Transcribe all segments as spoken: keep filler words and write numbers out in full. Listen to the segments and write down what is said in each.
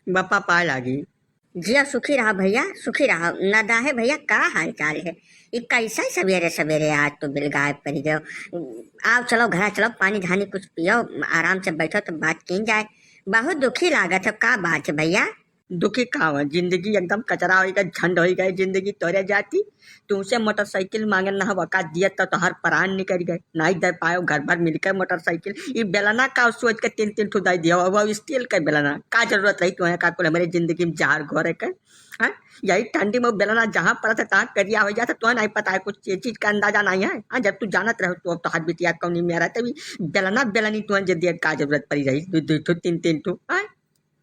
बप्पा पाए लागी। जिया, सुखी रहा भैया, सुखी रहा। नदाहे भैया, का हाल चाल है? ई कैसे सवेरे सवेरे आज तू बिलगाए पड़ गयो? आओ, चलो घरा चलो, पानी धानी कुछ पियो, आराम से बैठो तो बात की जाए। बहुत दुखी लागत है, का बात है भैया? दुखी का हो, जिंदगी एकदम कचरा होई गए, झंड होई गए जिंदगी तोरे जाती। तुमसे मोटरसाइकिल मांगे ना, वका दिया तो तोहर प्राण निकल गए, नहीं दे पायो। घर भर मिलके मोटरसाइकिल, ई बेलना का सोच के तीन तीन ठो दे दिया, वो स्टील के बेलना। का जरूरत रही तुम्हें का कुल हमारे जिंदगी में जहर घोरे के? हाँ, यही ठंडी में बेलना जहाँ पड़त है तहाँ करिया हो जाता, तुम्हें नहीं पता है, कुछ ये चीज का अंदाजा नहीं है। हाँ, जब तू जानत रहो तो अब तोहर बिटिया कौनी में रहते भी बेलना बेलनी तुम्हें जे दिया का जरूरत पड़ी रही, दो दो ठो तीन तीन ठो। हाँ,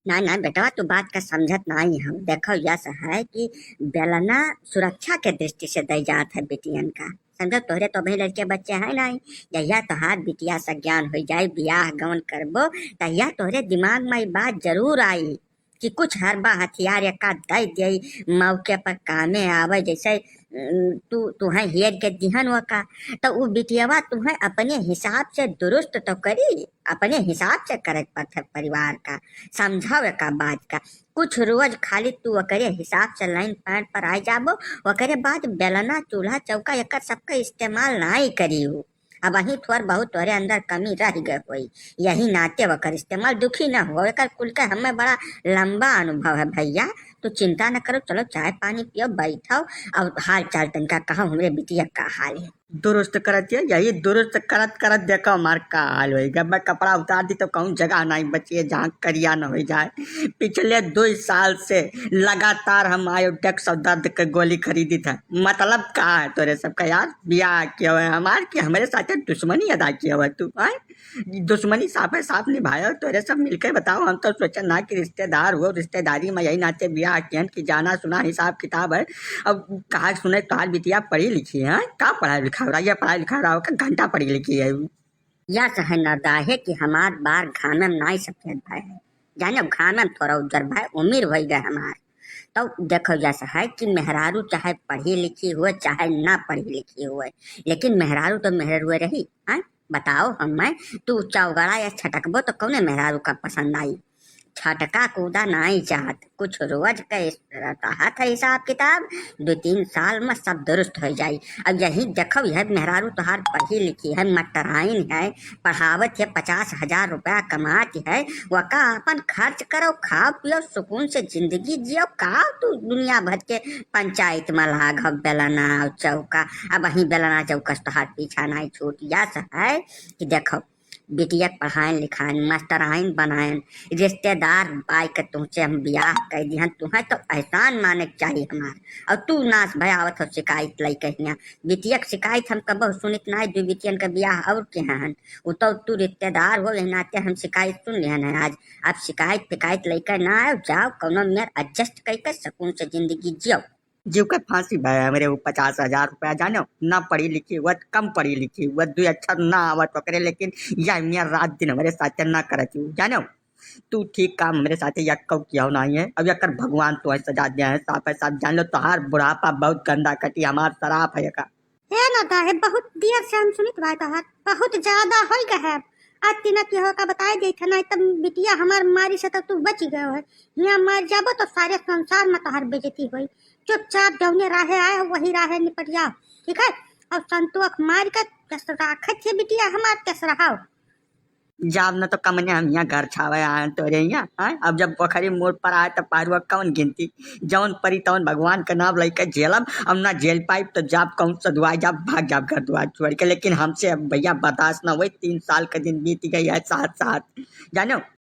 ना, ना बेटवा, तू बात का समझत नाई हम। देखो, यस है कि बेलना सुरक्षा के दृष्टि से दई जात है बिटियन का, समझो। तोहरे तो अभी लड़के बच्चे हैं नाई, जहिया तोहार बिटिया से ज्ञान हो जाए, बियाह गवन करबो, तहिया तोहरे दिमाग में ई बात जरूर आई कि कुछ हरबा हथियार एका दई दे, मौके पर कामे आवे, जैसे उम, तू, तुहें हेर के दिहन वका, तो उ बिटियवा तुहें अपने हिसाब से दुरुस्त तो करी, अपने हिसाब से करे के पड़त है परिवार का, समझावे का बात का। कुछ रोज खाली तू ओकरे हिसाब से लाइन पॉइंट पर आ जाबो, ओकरे बाद बेलना, चूल्हा, चौका एकर सबका इस्तेमाल नाई करी हो। अब वहीं थोड़ बहुत तोरे अंदर कमी रह गए होई, यही नाते ओकर इस्तेमाल दुखी न हो। एकर कुल के हमें बड़ा लंबा अनुभव है भैया, तू चिंता न करो, चलो चाय पानी पियो, बैठो और हाल चाल तनिका कहो, हमरे बिटिया का हाल है। दुरुस्त करत है, यही दुरुस्त करत करत देखो हमार का हाल होई। जब मैं कपड़ा उतार दी तो कहूँ जगह नहीं बची है जहाँ करिया न हो जाए। पिछले दो साल से लगातार हम आयोडेक्स और दर्द के गोली खरीदी था। मतलब का है तोरे सबका यार? बियाह किया हुआ है हमार कि हमरे साथे दुश्मनी अदा किया हुआ है तू, हैं? दुश्मनी साफे साफ निभायो तोरे सब मिलके। बताओ, हम तो सोचे ना कि रिश्तेदार हो, रिश्तेदारी में यही नाते बियाह कियन कि जाना सुना हिसाब किताब है। अब कहा सुने तोहार बिटिया पढ़ी लिखी है, का पढ़ा लिखा रहा, ये पढ़ा लिखा रहा हो, का घंटा पढ़ी लिखी है? यस है नदाहे कि हमार बार घामे में नाई सफेद भय है, जाने घामे में थोड़ा उज्जर भय, उम्र हो गए हमार। तो देखो, यस है कि मेहरारू चाहे पढ़ी लिखी हुए, चाहे ना पढ़ी लिखी हुए, लेकिन मेहरारू तो मेहरारू रही, हैं? बताओ हमें, तू चौगड़ा या छटकबो तो कौने मेहरारू का पसंद आई? छटका कूदा नाई चाहत, कुछ रोज के इस-, रहत है हिसाब किताब, दो तीन साल में सब दुरुस्त हो जाई। अब यही देखो, यह मेहरारू तोहार पढ़ी लिखी है, मटराइन है, पढ़ावत है, पचास हजार रुपया कमात है, वका अपन खर्च करो, खाओ पियो, सुकून से जिंदगी जियो। का तू दुनिया भर के पंचायत में लाग हो, बेलना और चौका, अब वहीं बेलना चौका से तोहार पीछा नाई छूट। यस है कि देखो, बिटिया के पढ़ाइन लिखाइन, मास्टराइन बनाइन, रिश्तेदार बाई के तुमसे हम बियाह कर दिहन, तुम्हें तो एहसान माने के चाहिए हमार। और तू नास भय आवत हो शिकायत लइके हियाँ। बिटिया के शिकायत हम कबहु सुनित नाई, दू बिटियन के बियाह और के हन। उ तो तू रिश्तेदार हो, यही नाते हम शिकायत सुन लिहन है आज। अब शिकायत फिकायत लइके ना आओ, जाओ कौनो मेर adjust करके सुकून से जिंदगी जियो। जीव के फांसी भय हमरे उ पचास हजार रुपया, जानो, ना पढ़ी लिखी हुआ, कम पढ़ी लिखी हुआ, दो अक्षर ना आवत ओकरे, लेकिन यह मियाँ रात दिन हमरे साथे ना करत हूँ, जानो। तू ठीक काम हमरे साथे यक्को किया नाई है, अब यकर भगवान तो है सजा दिया है, साफ है साफ, जान लो तोहार बुढ़ापा बहुत गंदा कटी, हमार सराप है यका। हे नदाहे, बहुत देर से हम सुनित बाय तोहार, बहुत ज्यादा होई गए है। आज तिना की हो का बताए देत है, नहीं तब बिटिया हमार मारी से तो तू बची गयो है। हियाँ मर जाबो तो सारे संसार में तोहार बेइज्जती होई। चुपचाप जौने राहे आए हो, वही राहे निपट जाओ, ठीक है? और संतोख मार के जस राखत है बिटिया हमार, तस रहाओ। जाब न तो कमने हम यहाँ घर छावे आए तोरे यहाँ, हाँ? अब जब पोखरी मोड़ पर आए तो पारुआ कौन गिनती? जौन परी तौन भगवान के नाम लइके झेलब, अब ना झेल पाइब तो जाब कौन सधुआई, जाब भाग जाब घर दुआर छोड़ के। लेकिन हमसे अब भैया बर्दाश्त ना होई, तीन साल के दिन बीत गई है साथ साथ, जानो।